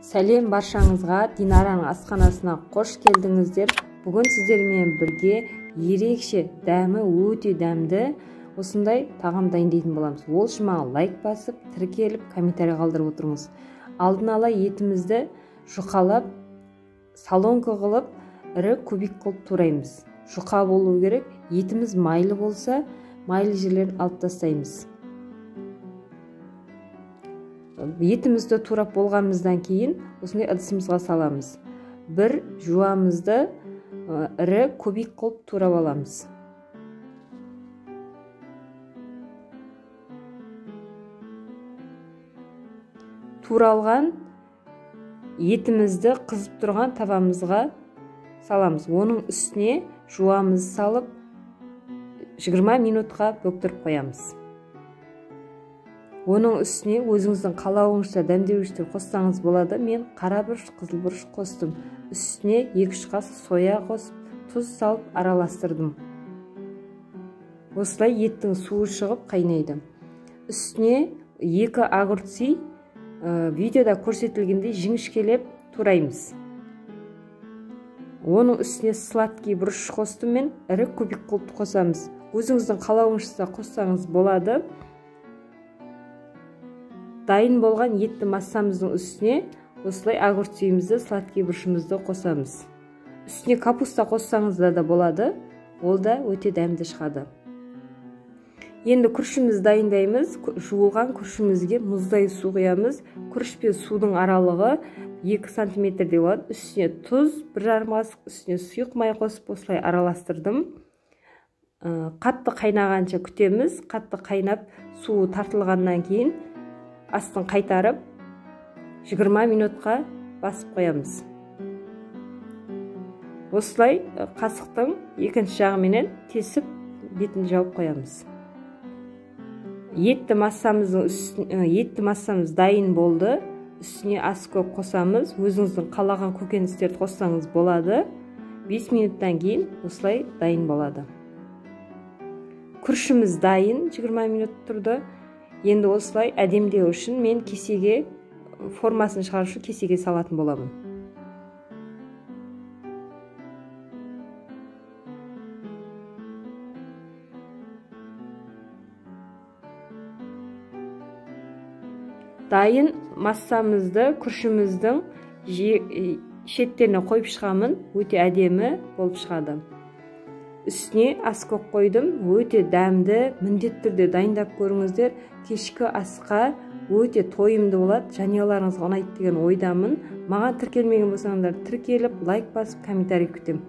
Сәлем баршаңызға, Динараның асханасына қош келдіңіздер. Бүгін сіздермен бірге ерекше дәмі өте дәмді осындай тағам дайындайтын боламыз. Ол үшін маған лайк басып, тіркеліп, комментарий қалдырып отырыңыз. Алдын ала етімізді жұқалап, солонка қылып, ірі кубик қылып тураймыз. Жұқа болу керек. Етіміз майлы болса, майлы жерлерін алып тастаймыз. Етімізді турап болғанымыздан кейін осындай ыдысымызға саламыз. Бір жуамызды ірі кубик қылып турап аламыз. Туралған етімізді қызып тұрған табамызға саламыз. Оның үстіне жуамызды салып 20 минутқа бөктіріп қоямыз. Оның үстіне өзіңіздің қалауыңызша дәмдеуіштер қоссаңыз болады. Мен қара бұрыш, қызыл бұрыш қостым. Үстіне 2-3 қасық соя қосып, тұз салып араластырдым. Осылай еттің суы шығып қайнайды. Үстіне 2 огурцы видеода көрсетілгендей жіңішкелеп тураймыз. Оның үстіне сладкий бұрыш қостым мен, ірі кубик қылып қосамыз. Өзіңіздің қалауыңызша қоссаңыз болады. Дайын болған етті массамыздың үстіне осылай огурцымызды, сладкий бұрышымызды қосамыз. Үстіне капуста қоссаңыз да болады, ол да өте дәмді шығады. Енді күрішімізді дайындаймыз. Жуылған күрішімізге мұздай су құямыз. Күріш пен судың аралығы 2 сантиметрдей болады. Үстіне тұз, 1,5 қасық, үстіне сұйық май қосып осылай араластырдым. Қатты қайнағанша күтеміз. Қатты қайнап, суы тартылғаннан кейін астын қайтарып 20 минутқа басып қоямыз. Осылай қасықтың екінші жағыменен тесіп бетін жауып қоямыз. Етті массамыз дайын болды. Үстіне ас көк қосамыз. Өзіңіздің қалаған көкөністерді қоссаңыз болады. 5 минуттан кейін осылай дайын болады. Күрішіміз дайын, 20 минут тұрды. Енді осылай әдемдеу үшін мен кесеге, формасын шығару үшін кесеге салатын боламын. Дайын массамызды күрішіміздің шеттеріне қойып шығамын. Өте әдемі болып шығады. Үстіне ас көк қойдым. Өте дәмді, міндетті түрде дайындап көріңіздер. Кешкі асқа өте тойымды болады. Жанұяларыңызға ұнайды деген ойдамын. Маған тіркелмеген болсаңыздар тіркеліп, лайк басып, комментарий күтемін.